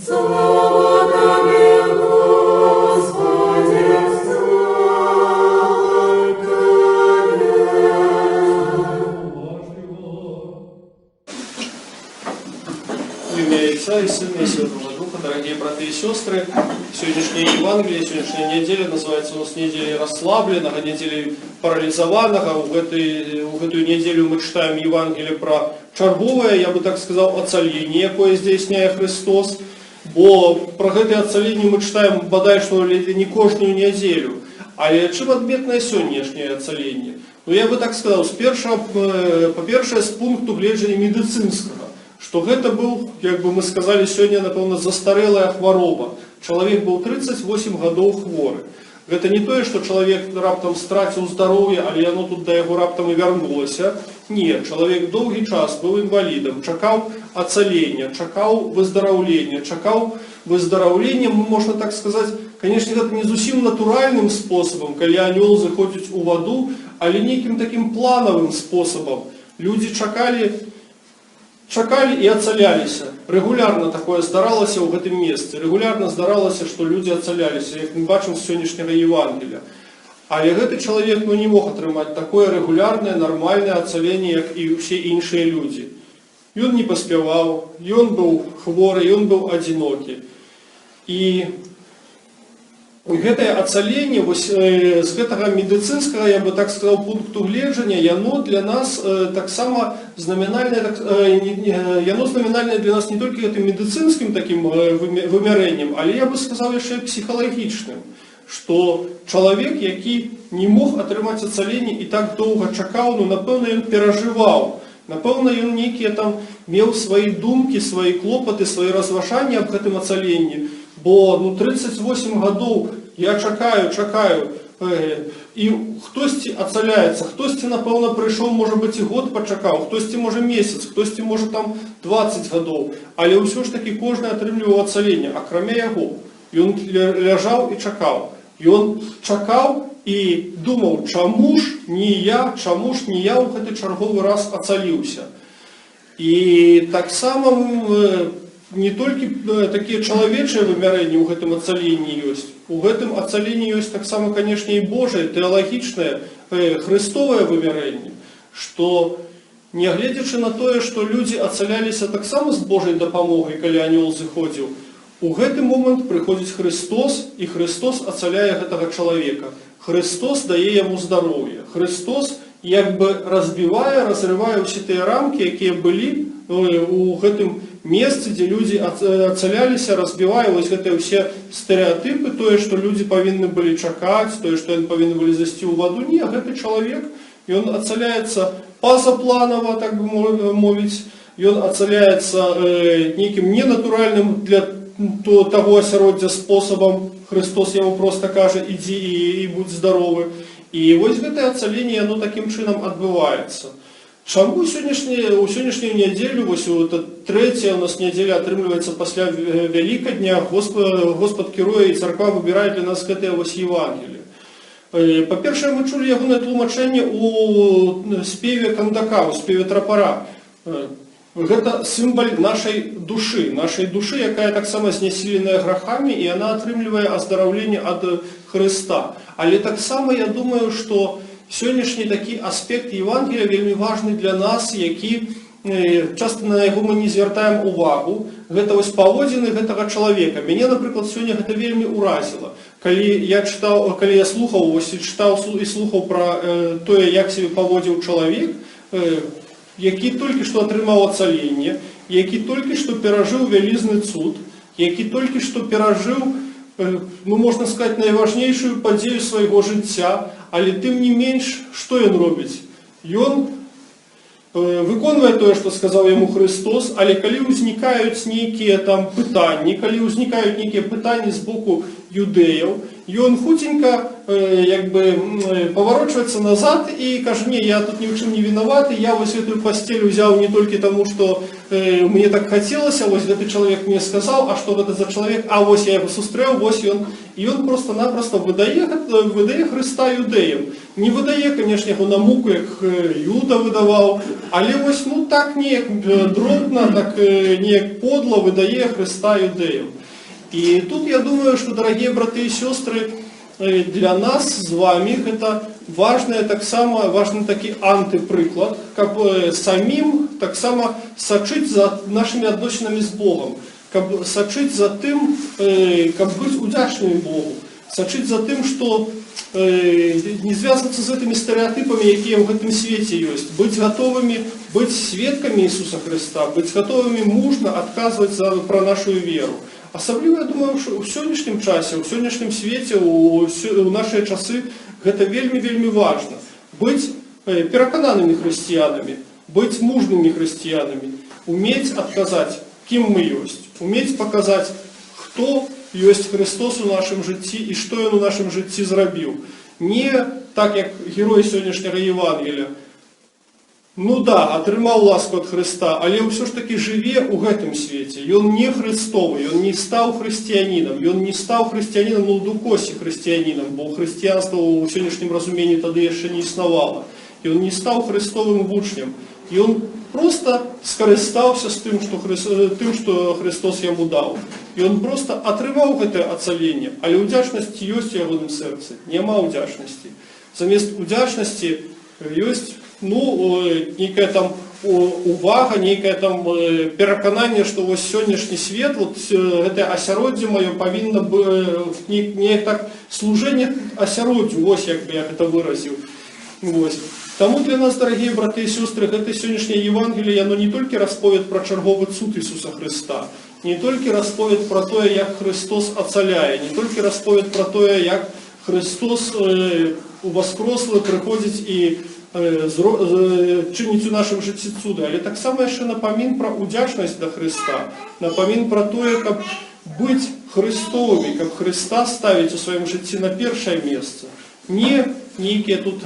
Слава Табе, Госпадзе, слава Табе. Уважліва. У імя Айца і Сына і Святога Духа, дарагія браты і сёстры, сённяшняя Евангелле, сённяшняя нядзеля называецца ў нас нядзеляй расслабленага, нядзеляй паралізаванага. У гэтую нядзелю мы чытаем Евангелле пра чарговае, я бы так сказаў, ацаленне, якое здзяйсняе Хрыстос. Бо пра гэтае ацаленне мы чытаем бадай што ледзьве не кожную нядзелю. Але чым адметнае сённяшняе ацаленне? Ну, я бы так сказаў, па-першае, з пункту гледжання медыцынскага, што гэта быў, як бы мы сказалі сёння, напэўна, застарэлая хвароба. Чалавек быў 38 гадоў хворы. Гэта не тое, што чалавек раптам страціў здароўе, але яно тут да яго раптам і вярнулася. Не, чалавек доўгі час быў інвалідам, чакаў ацалення, чакаў выздараўлення, чакаў выздараўлення, можна так сказаць, канешне, гэта не зусім натуральным спосабам, калі анёл заходзіць у ваду, але нейкім такім планавым спосабам. Людзі чакалі, чакалі і ацаляліся. Рэгулярна такое здаралася ў гэтым месцы. Рэгулярна здаралася, што людзі ацаляліся, як мы бачым з сённяшняга Евангелля. Але гэты чалавек, ну, не мог атрымаць такое рэгулярнае, нармальнае ацаленне, як і ўсе іншыя людзі. Ён не паспяваў, ён быў хворы, ён быў адзінокі. І гэтае ацаленне вось, з гэтага медыцынскага, я бы так сказаў, пункту гледжання, яно для нас таксама знаменальнае, так, не, не, яно знаменальнае для нас не толькі гэтым медыцынскім такім вымярэннем, але я бы сказаў, яшчэ і псіхалагічным, што чалавек, які не мог атрымаць ацаленне і так доўга чакаў, ну, напэўна, ён перажываў. Напэўна, ён нейкія там меў свае думкі, свае клопаты, свае разважанні аб гэтым ацаленні. Бо, ну, 38 гадоў я чакаю, чакаю, і хтосьці ацаляецца, хтосьці, напэўна, прыйшоў, можа быць, і год пачакаў, хтосьці, можа, месяц, хтосьці, можа, там 20 гадоў, але ўсё ж такі кожны атрымліваў ацаленне, акрамя яго. Ён ляжаў і чакаў. Ён чакаў і думаў: чаму ж не я, чаму ж не я ў гэты чарговы раз ацаліўся? І таксама не толькі такія чалавечыя вымярэнні ў гэтым ацаленні ёсць. У гэтым ацаленні ёсць таксама, канешне, і Божае, тэалагічнае, хрыстовае вымярэнне, што, нягледзячы на тое, што людзі ацаляліся таксама з Божай дапамогай, калі анёл зыходзіў, у гэты момант прыходзіць Хрыстос, і Хрыстос ацаляе гэтага чалавека. Хрыстос дае яму здароўе. Хрыстос як бы разбівае, разрывае ўсе тыя рамкі, якія былі у гэтым месцы, дзе людзі ацаляліся, разбівае вось гэтыя ўсе стэрэатыпы, тое, што людзі павінны былі чакаць, тое, што яны павінны былі зайсці ў ваду. Не, гэты чалавек, ён ацаляецца пазапланава, так бы мовіць, ён ацаляецца нейкім ненатуральным для таго асяроддзя спосабам. Хрыстос яму проста кажа: «Ідзі і будзь здаровы». І вось гэтае ацаленне, яно такім чынам адбываецца. Чаму у сённяшнюю нядзелю, вось это трэцяя у нас нядзеля атрымліваецца пасля Вялікадня, Господ кіруе і царква выбірае для нас гэтае вось Евангелие? Па-першае, мы чулі ягонае тлумачэнне у спеве кандака, у спеве трапара. Гэта сімвал нашай душы, якая таксама знясіленая грахамі, і яна атрымлівае аздараўленне ад Хрыста. Але таксама я думаю, што сённяшні такі аспект Евангелія вельмі важны для нас, які часта на яго мы не звяртаем увагу. Гэта вось паводзіны гэтага чалавека. Мяне, напрыклад, сёння гэта вельмі ўразіла. Калі я чытаў, калі я слухаў, вось, і чытаў і слухаў пра тое, як сябе паводзіў чалавек, які толькі што атрымаў ацаленне, які толькі што перажыў вялізны цуд, які толькі што перажыў, ну, можна сказаць, найважнейшую падзею свайго жыцця, але тым не менш, што ён робіць? Ён выконвае тое, што сказаў яму Хрыстос, але калі ўзнікаюць нейкія там пытанні, калі ўзнікаюць нейкія пытанні з боку юдэяў, Ён хуценька як бы паварочваецца назад і кажа: «Не, я тут ні ў чым не вінаваты, я вось гэтую пасцель узяў не толькі таму, што мне так хацелася, вось гэты чалавек мне сказаў, а што гэта за чалавек, а вось я яго сустрэў, вось ён». І ён просто-напросто выдае Хрыста юдэям. Не выдае, канешне, яго на муку, як Юда выдаваў, але вось, ну, так неяк дробна, так неяк подла выдае Хрыста юдэям. І тут я думаю, што, дарагія браты і сёстры, для нас з вами гэта важная таксама, важны такі антыпрыклад, каб самім таксама сачыць за нашымі адносінамі з Богам, каб сачыць за тым, каб быць удзячнымі Богу, сачыць за тым, што не звязацца з гэтымі стэрэатыпамі, якія ў гэтым свеце ёсць, быць гатовымі быць сведкамі Ісуса Хрыста, быць гатовымі мужна адказваць пра нашу веру. Асабліва, я думаю, што ў сённяшнім часе, ў сённяшнім свеце, у нашыя часы гэта вельмі-вельмі важна. Быць перакананымі хрысціянамі, быць мужнымі хрысціянамі, умець адказаць, кім мы ёсць, умець паказаць, хто ёсць Хрыстос у нашым жыцці і што ён у нашым жыцці зрабіў. Не так, як герой сённяшняга Евангелля. Ну да, атрымаў ласку ад Хрыста, але ўсё ж такі жыве ў гэтым свеце. Ён не Хрыстовы, ён не стаў хрысціянінам, ён не стаў хрысціянінам, ну, ў двукоссі хрысціянінам, бо хрысціянства ў сённяшнім разуменні тады яшчэ не існавала. Ён не стаў Хрыстовым вучнем. Ён проста скарыстаўся з тым, што Хрыстос яму даў. Ён проста атрымаў гэтае ацаленне, але ўдзячнасці ёсць у ягоным сэрцы. Няма ўдзячнасці. Замест удзячнасці ёсць, ну, нейкая там увага, нейкае там перакананне, што вось сённяшні свет, вот, гэтае асяроддзе маё павінна неяк так служэнне асяроддзю, вось як бы я гэта выразіў. Вось. Таму для нас, дарагія браты і сёстры, гэта сённяшняе Евангелие, яно не толькі расповед пра чарговы цуд Ісуса Хрыста, не толькі расповед пра тое, як Хрыстос ацаляе, не толькі расповед пра тое, як Хрыстос уваскрослы прыходзіць і чыніць у нашым жыцці цуды, але таксама яшчэ напамін пра удзячнасць да Хрыста, напамін пра тое, каб быць Хрыстовымі, каб Хрыста ставіць у сваім жыцці на першае месца. Не нейкія тут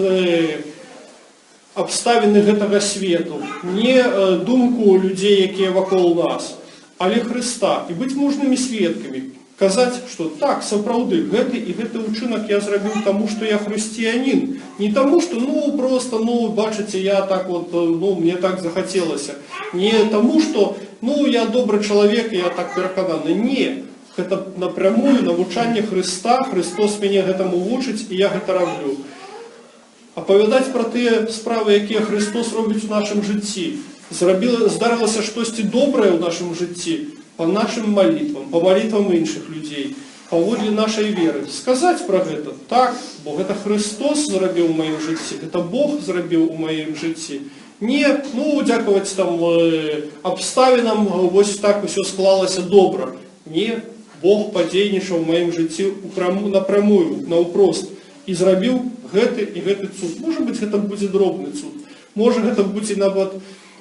абставіны гэтага свету, не думку людзей, якія вакол нас, але Хрыста, і быць мужнымі сведкамі, казаць, што так, сапраўды, гэты і гэты ўчынак я зрабіў таму, што я хрысціянін, не таму, што, ну, просто, ну, бачыце, я так вот, ну, мне так захацелася, не таму, што, ну, я добры чалавек, я так перакананы, не, гэта напрямую навучанне Хрыста, Хрыстос мяне гэтаму вучыць, і я гэта раблю. Апавядаць пра тыя справы, якія Хрыстос робіць у нашым жыцці. Здарылася штосьці добрае ў нашым жыцці па нашым малітвам, па малітвам іншых людзей, паводле нашай веры. Сказаць пра гэта так, бо гэта Хрыстос зрабіў у маім жыцці, гэта Бог зрабіў у маім жыцці. Не, ну, дзякаваць там абставінам, вось так усё склалася добра. Не, Бог падзейнічаў у маім жыцці напрямую, наўпрост, і зрабіў гэты і гэты цуд. Можа быць, гэта будзе дробны цуд. Можа, гэта будзе нават,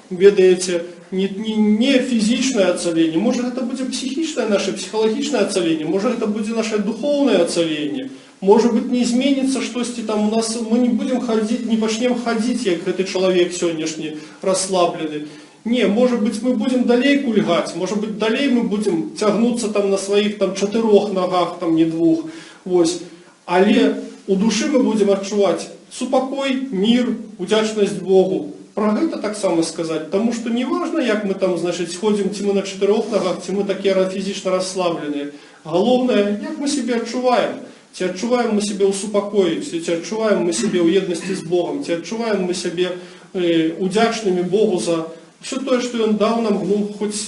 ведаеце, не фізічнае ацаленне, можа, гэта будзе псіхічнае наше, псіхалагічнае ацаленне, можа, гэта будзе наше духоўнае ацаленне. Можа быць, не зменіцца штосьці там у нас, мы не будзем хадзіць, не пачнем хадзіць, як гэты чалавек сённяшні расслаблены. Не, можа быць, мы будзем далей кульгаць, можа быць, далей мы будзем цягнуцца там на сваіх там чатырох нагах, там не двух. Вось. Але у душы мы будзем адчуваць супакой, мір, удзячнасць Богу. Пра гэта таксама сказаць, таму што не важна, як мы там, значыць, ходзім, ці мы на чатырох нагах, ці мы такія фізічна расслабленыя. Галоўнае, як мы сябе адчуваем. Ці адчуваем мы сябе ў супакоі, ці адчуваем мы сябе ў еднасці з Богам, ці адчуваем мы сябе удзячнымі Богу за ўсё тое, што Ён даў нам, ну, хоць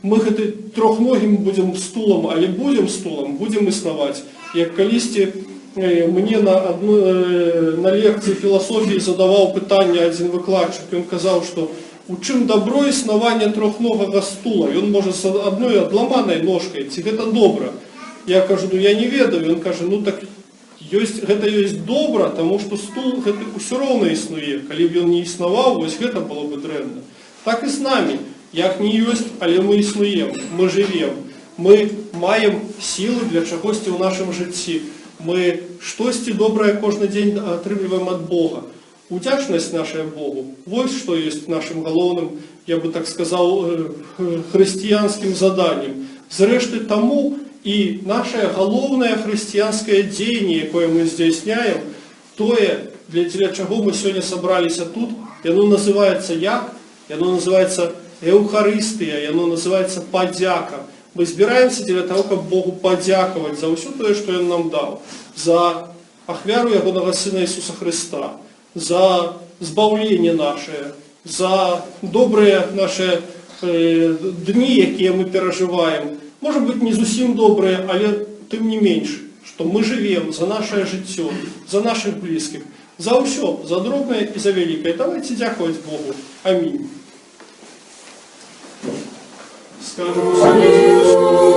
мы гэты трохногім будзем стулам, але будзем стулам, будзем існаваць. Як калісьці мне на лекцыі філасофіі задаваў пытанне адзін выкладчык, ён казаў, што у чым дабро існавання трохногага стула, ён можа з адной адламанай ножкай, ці гэта добра? Я кажу, ну я не ведаю, ён кажа, ну так ёсць, гэта ёсць добра, таму што стул гэты ўсё роўна існуе, калі б ён не існаваў, вось гэта было бы дрэнна. Так і з намі, як не ёсць, але мы існуем, мы жывем, мы маем сілы для чагосьці ў нашым жыцці. Мы штосьці добрае кожны дзень атрымліваем ад Бога. Удзячнасць наша Богу, вось што ёсць нашым галоўным, я бы так сказаў, хрысціянскім заданнем. Зрэшты, таму і наше галоўнае хрысціянскае дзеянне, якое мы здзяйсняем, тое, для чаго мы сёння сабраліся тут, яно называецца як? Яно называецца Эўхарыстыя, яно называецца падзяка. Мы збіраемся для таго, каб Богу падзякаваць за ўсё тое, што Ён нам даў, за ахвяру Ягонага Сына Ісуса Хрыста, за збаўленне наше, за добрыя нашы дні, якія мы перажываем. Можа быць, не зусім добрыя, але тым не менш, што мы жывем за наше жыццё, за нашых блізкіх, за ўсё, за дробнае і за вялікае. Давайце дзякаваць Богу. Амінь. Скажам усё.